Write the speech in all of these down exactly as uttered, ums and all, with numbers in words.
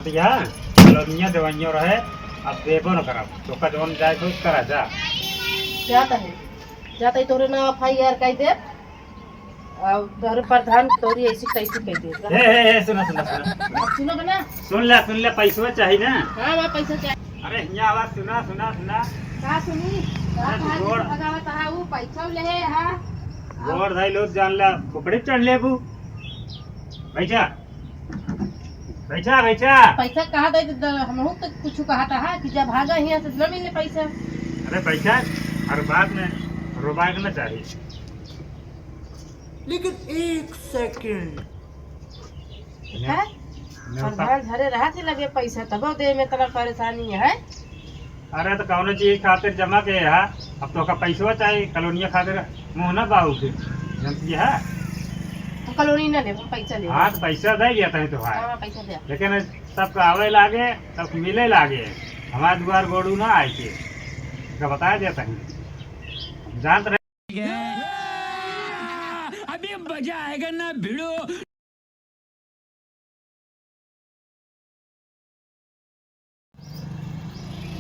भैया, कॉलोनिया देवइयो रहे, अब देबो न करब। तोका जौन जाए के करा जा। जात है, जात है, तोरे नाम एफ आई आर कइ दे। अब तोरे प्रधान तोरी ऐसी कैसी कइ दे। ए, ए, ए, सुना, सुना, सुना। अब सुनो ना। सुन ले, सुन ले, पैसवा चाही ना। हाँ, हाँ, पैसा चाही। अरे, हियाँ आवा, सुना, सुना, सुना। का सुनी? का अरे, तू कहा गोड़। भगावत हा, ऊ पैसा ले है, हाँ। गोड़ धाई लोग जान ला, खोपड़ी चढ़ लेबू। बैठा। बैठा, बैठा। पैसा कहाँ दे, दे, हमहू तो कुछ कहा था, हाँ, कि जब भागा हियाँ से न मिले पैसा। अरे पैसा हर बात में रोबाए के ना चाही। लेकिन एक सेकंड। हैं? न्योता। प्रधान घरे रहत ही लगे पैसा, तबो दे में इतना परेशानी है। अरे तो कौनो चीज खातिर जमा के है, अब तोका पैसवा चाही, कॉलोनिया खातिर मुँह ना बाऊ के, जानती है? तो कॉलोनी ना ले, हम पैसा ले। हाँ, तो पैसा दे दिया तनी तो है। हाँ, पैसा दे। लेकिन सबका आवे लागे, सबका मिले लागे, हमारे दुआर गोड़ू ना आए के, का बता दिया तनी, जानत रहे। अभी मजा आएगा ना भिड़ो।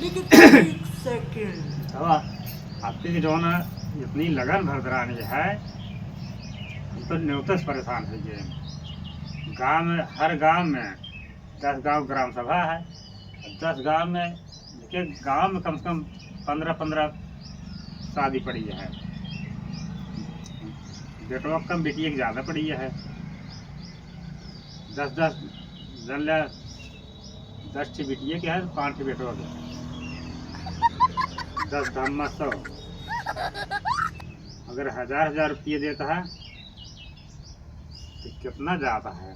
लेकिन एक सेकंड। बाबा, आपके के जौन है, इतनी लगन भरदरानी है, हम तो न्योते से परेशान हो गए। गांव में, हर गांव में दस गांव ग्राम सभा है, दस गांव में, एक गांव में कम से कम पन्द्रह पन्द्रह शादी पड़ी है। बेटवा कम, बेटिया के ज्यादा पड़ी है। दस दस जन ले, दस ठे बिटिया के है, पाँच ठे बेटवा के। दस धामा सौ। अगर हजार हजार रुपये देता है, तो कितना जाता है?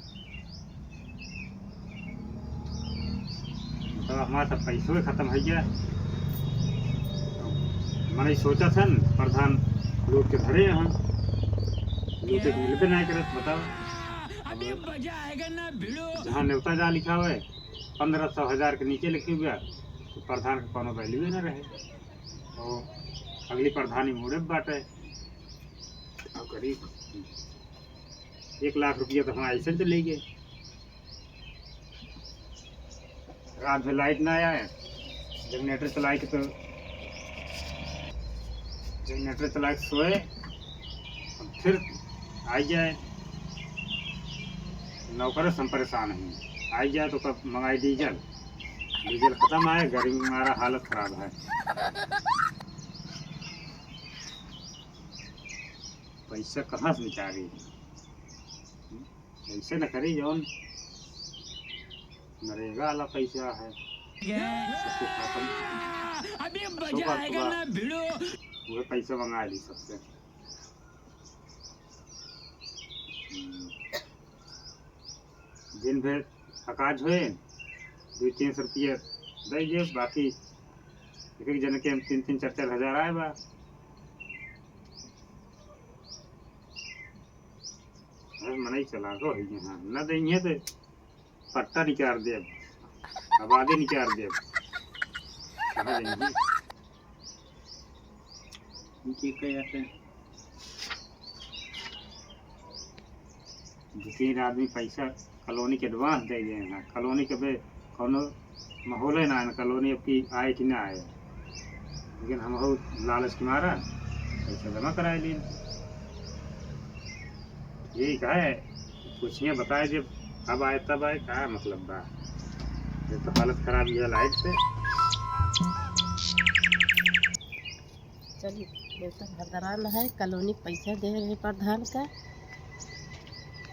मतलब, हमारा सब पैसो खत्म हो गया। तो मनई सोचा था न, प्रधान लोग के धरे हैं, लोग के मिलबे नहीं करत, बताओ। अभी मजा आएगा ना भिड़ो। जहाँ न्योता जा लिखा हुआ है, पन्द्रह सौ हजार के नीचे लिखे हुआ, तो प्रधान के कोनो value ही ना रहे। और अगली प्रधानी मुड़े बाटे। अब करीब एक लाख रुपया तो हम ऐसे चले गए। रात में लाइट ना आए, जनरेटर चलाए के तो जनरेटर चलाए के सोए, अब फिर आ जाए, नौकर से हम परेशान हैं। आ जाए तो कब मंगाई डीजल, डीजल खत्म आए, गर्मी में हमारा हालत खराब है। पैसा कहाँ से निकाली? ऐसे न करी, जौन नरेगा वाला पैसा है, सबके खाता में अभी मजा आएगा ना भिड़ो। वह पैसा मंगा ली सबसे। हम्म। दिन भर अकाज होए, दो तीन सौ रुपया दे दे, बाकी एक एक जने के हम तीन तीन चार चार हजार आए बा। अरे मनई चलाको है यहाँ, न देंगे तो पट्टा निकाल देब, आबादी निकाल देब। कहाँ जाएंगे? इनके कहे जाते हैं। दो तीन आदमी पैसा कॉलोनी के advance दे गए हैं। कॉलोनी के बे कौनो माहौल है ना, कॉलोनी अब की आए कि ना आए, लेकिन हम हो लालच के मारा पैसा जमा कराए लिए। यही कहा है, कुछ ये बताए, जब अब आए तब आए, का मतलब बा? ये तो हालत खराब ही है लाइट से। चलिए, ये तो भरदरान है, कॉलोनी पैसा दे रहे प्रधान का।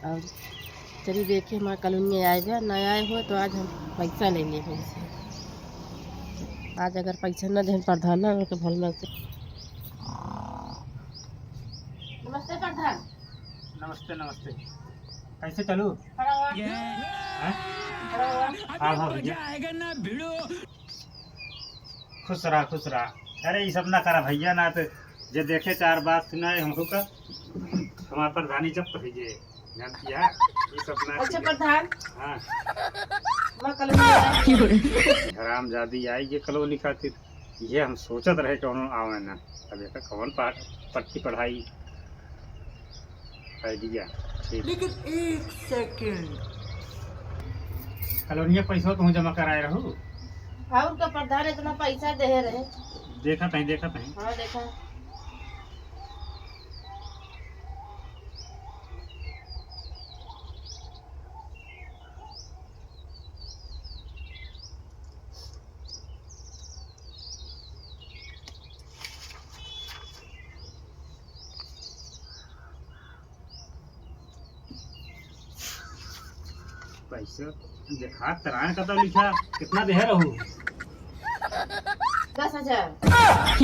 और चलिए देखिए, हमारे कॉलोनी में आए बा, ना आए हो तो आज हम पैसा ले लेबे इनसे। आज अगर पैसा न दें प्रधान ना, उनके भल में से। नमस्ते प्रधान। नमस्ते, नमस्ते। कैसे चलू? खड़ा हुआ। हैं? खड़ा हुआ। हाँ, हाँ, भैया। खुश रहा, खुश रहा। अरे, ये सब ना करा भैया, ना तो जे देखे चार बात सुनाए हमको का, हमारे प्रधानी जब्त हो गए, जानती है, ये सब ना अच्छा, किया। प्रधान। हाँ। मैं कल हरामजादी आई ये कॉलोनी खातिर, ये हम सोचत रहे कि उन्होंने आवे ना, अब एक कौन पा-, पट्टी पढ़ाई। आइडिया, ठीक। लेकिन एक सेकंड। कलोनिया पैसा तुहूँ जमा कराए रहू। और का प्रधान इतना पैसा देहे रहे? देखत हई, देखत हई। हाँ, देखा। पैसा देखा तरान का तो लिखा, कितना देहे रहू? दस हजार। हाँ।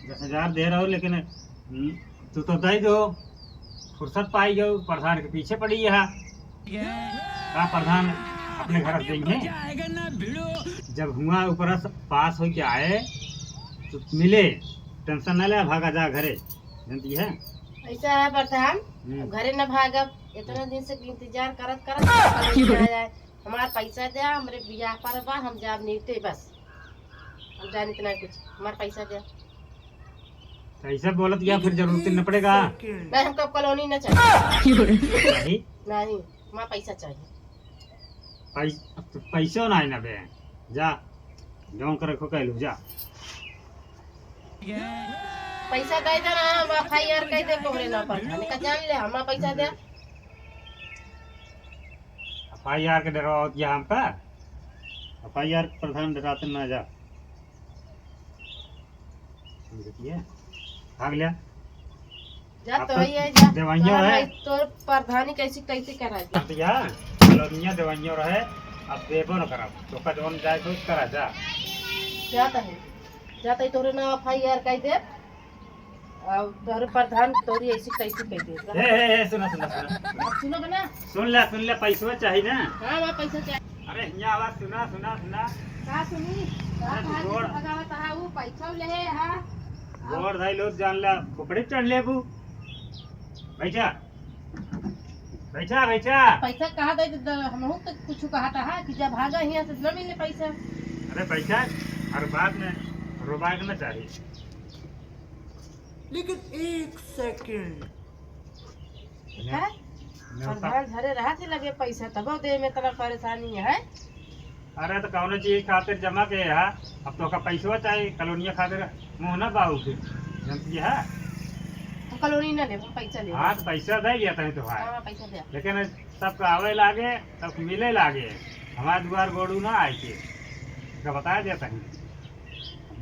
दस हजार देहे रहू, लेकिन, हम्म, तू तो दे दो, फुर्सत पाई गयो, प्रधान के पीछे पड़ी है। का प्रधान अपने घर से देंगे? जब हुआ ऊपर से पास होके आए, तो मिले, टेंशन ना ले, भागा जा घरे, जानती है? ऐसा है प्रधान, हम्म। अब घरे न भागब, इतना दिन से इंतजार करत करत कल आ जाए। हमार पैसा दे, हमरे बियाह पर बा, हम जाब नीते बस। हम जानित ना कुछ, हमार पैसा दे। तो ऐसे बोलत गया, फिर जरूरत न पड़ेगा। नहीं, हमको कॉलोनी न चाहिए। नहीं? नहीं, हमार पैसा चाहिए। पैस-, तो पैसो ना है ना बे, जा, जौन करे खो कहलू, जा। पैसा दे दे ना, हम एफ आई आर कह दे तोहरे नाम पर, हमका जान ले, हमार पैसा दे। एफ आई आर के डरावत गया हमका, एफ आई आर प्रधान डराते ना जा। समझतिया? भाग लिया। जा अब तो तो है, जा। देवाइयो तोहरा है। भाई तोर प्रधानी कैसी, कैसी करा दे। अब या, कॉलोनिया देवाइयो रहे, अब देबो न करब। तोका जवन जाए तो करा जा। जा तो है। जा तो तोरे नाम एफ आई आर कह दे। अब तोरे प्रधान तोरी ऐसी कैसी कह दे। ए, ए, ए, सुना, सुना, सुना, सुना। अब सुनो बना। सुन ले, सुन ले, पैसवा चाही ना। हाँ, हाँ, पैसा चाही। अरे, हियाँ आवा, सुना, सुना, सुना। का सुनी? का अरे, भाग गोड़। से भगावत हा, ऊ पैसा ले हा। गोड़ धाई लोग जान ला, खोपड़ी चढ़ लेबू। बैठा। बैठा, बैठा। पैसा कहा दे, दे, हमहू तो कुछ कहा था कि जब भागा हियाँ से न मिले पैसा। अरे, पैसा हर बात में रोबाए के ना चाही। लेकिन एक सेकंड। हैं? न्योता। प्रधान धरे रहा थे लगे पैसा, तबो दे में इतना परेशानी है। अरे तो कौनो चीज खातिर जमा के है, अब तोका पैसवा चाही, कॉलोनिया खातिर मुँह ना बाऊ फिर, जानती है? तो कॉलोनी ना ले, हम पैसा ले। हाँ, तो पैसा दे दिया तनी तो भाई। हाँ, पैसा दे। लेकिन सबका आवे लागे, सबका मिले लागे, हमारे दुआर गोड़ू ना आए के, का बताया दिया तनी।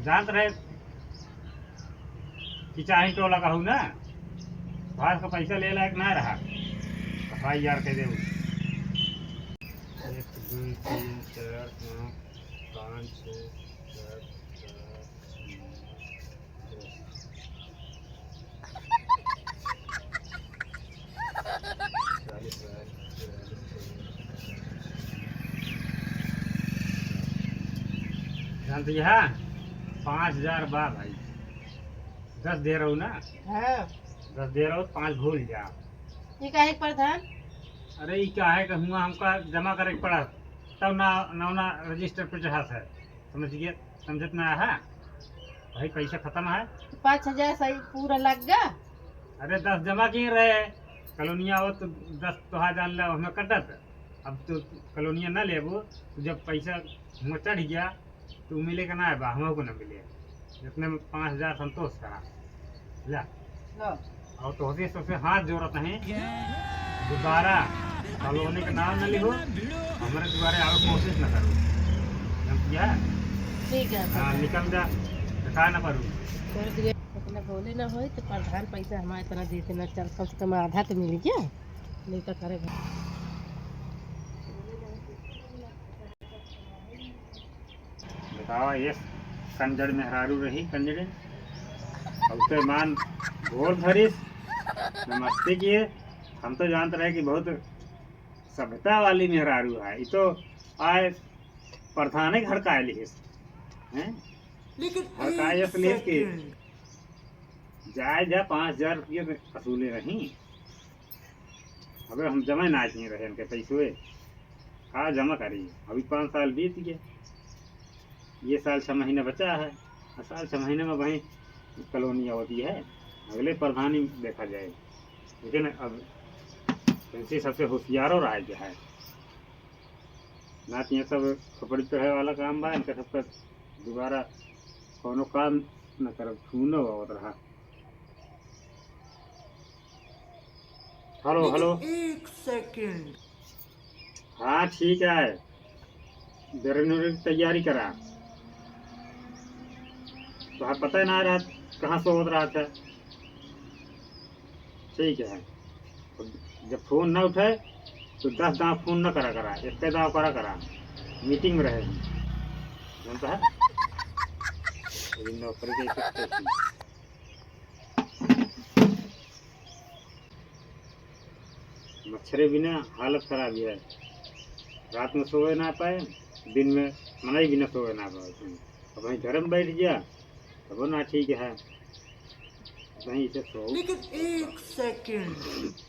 जानत रहे कि चाही टोला कहू ना, भाग का पैसा ले लायक ना रहा, तो भाई यार कह देऊ। एक, दो, तीन, चार, पाँच, पाँच, छः, सात, आठ, नौ, दस। जानती है, पाँच हजार बा भाई, दस दे रहू ना? हाँ। दस दे रहू, पाँच भूल जा। ये काहे के प्रधान? अरे, ई काहे के हुआ, हमका जमा करे के पड़ा, तब ना, नौना रजिस्टर पे चढ़ा है, समझ गया? समझत ना है, भाई पैसा खत्म है। तो पाँच हजार सही पूरा लग गया। अरे दस जमा किए रहे, कॉलोनिया आवत तो दस तोहार जान ला, हमें कटत। अब तो कॉलोनिया ना लेबो, तो जब पैसा हुआ चढ़ गया, तो मिले का ना है बा, हमको ना मिले। जितने में पाँच हजार संतोष करा। ला। लो। और तोहसे सबसे हाथ जोड़त हैं, दोबारा कॉलोनी का नाम न लिहो, हमारे दुआरे आवे कोशिश न करो। समझ गया? ठीक है, हाँ, ठीक है। निकल जा, दिखा न पारू। कर दिए। इतना बोले ना होई तो प्रधान पैसा हमारे इतना देते ना, चल कम से कम आधा तो मिल गया, नहीं तो करे। बतावा, ये कंजड़ मेहरारू रही, कंजड़े। अब तो मान गोर धरिस, नमस्ते किए। हम तो जानत रहे कि बहुत सभ्यता वाली मेहरारू है, ये तो आए प्रधाने के हड़काए लिहिस, हैं? लेकिन हड़काए एक इसलिए कि second। जाए जा पाँच हजार रुपये में वसूले रही। अबे हम जमा ना किए रहे इनके पैसवे। का जमा करी? अभी पाँच साल बीत गए, ये साल छः महीने बचा है, और साल छः महीने में वहीं कॉलोनी होती है, अगले प्रधानी देखा जाए। ठीक है ना? अब इनसे सबसे होशियारो रहा है क्या है ना, तो ये सब खोपड़ी चढ़े वाला काम बा, इनका सबका दोबारा कोनो काम न करब, सुनो आवत रहा। हेलो, हेलो। एक सेकंड। हाँ, ठीक है, बेरन उरन की तैयारी करा। तो आप पता ना रहा कहाँ सोवत रहा था। ठीक है, जब फोन ना उठे तो दस दाव फोन ना करा करा, एक दाव करा करा, मीटिंग में रहे। जानता है, ये नौकरी के इज्जत कैसी। मच्छरे बिना हालत खराब है, रात में सोवे ना पाए, दिन में मनई बिना सोवे ना पाए। अब वहीं घर में बैठ गया, तब ना ठीक है, वहीं से सो। लेकिन एक सेकंड।